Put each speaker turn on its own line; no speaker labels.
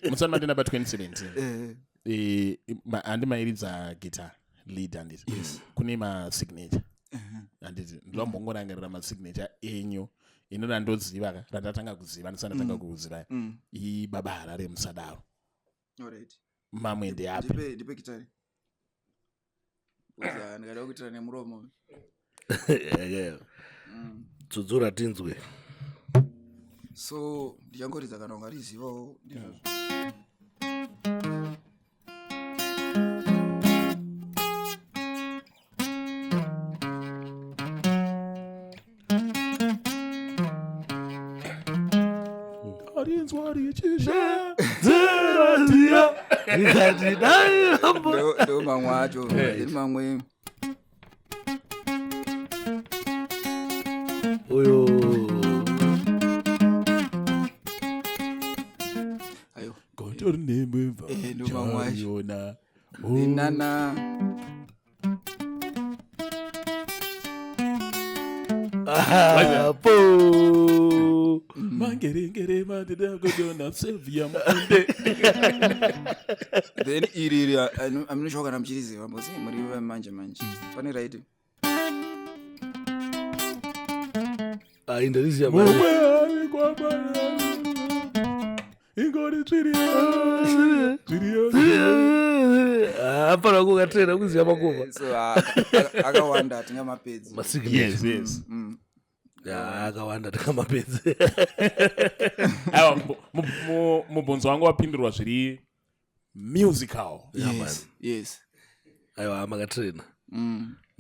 Musati mandina pa 2017. Eh, handi mairidza guitar lead handiti?
Yes.
Kune masignature. Handiti ndinombongorangarira masignature enyu ino randoziva ka randatanga kuziva ndisati ndatanga kukuziva ibaba Harare musadaro.
Alright.
Mamwe ndeapi?
Ndipe gitari. Ndikada kuitira nemuromo.
Yeah. Tsudzura tinzwe.
So ndichangoridza kana ungarizivawo ndizvozvo.
Arinzwa richisha.
Dzira ndikati dai rambo.
Ndo mamwe acho. Then mamwe
Uyo.
ayo.
Goto rinemwemva.
Eh, ndo mamwe acho.
Chariona.
Inana
Apo.
Mangerengere madida godona Sevia mukunde.
Then iri iri amnoshoka kana muchiriziva mbozi muri manje manje. Pane right.
Ah, Indonesia.
Mumwe ari kwamara. Ingori tsviriyo. Tsviriyo.
Hapana kukatrena kuziva makova.
So akawanda tingamapedzi.
Masignature.
Yes, yes.
Ya, akawanda tingamapedzi.
Aiwa, mubvunzo wangu wapindurwa zviri musical.
Yes, yes.
Aiwa, makatrena.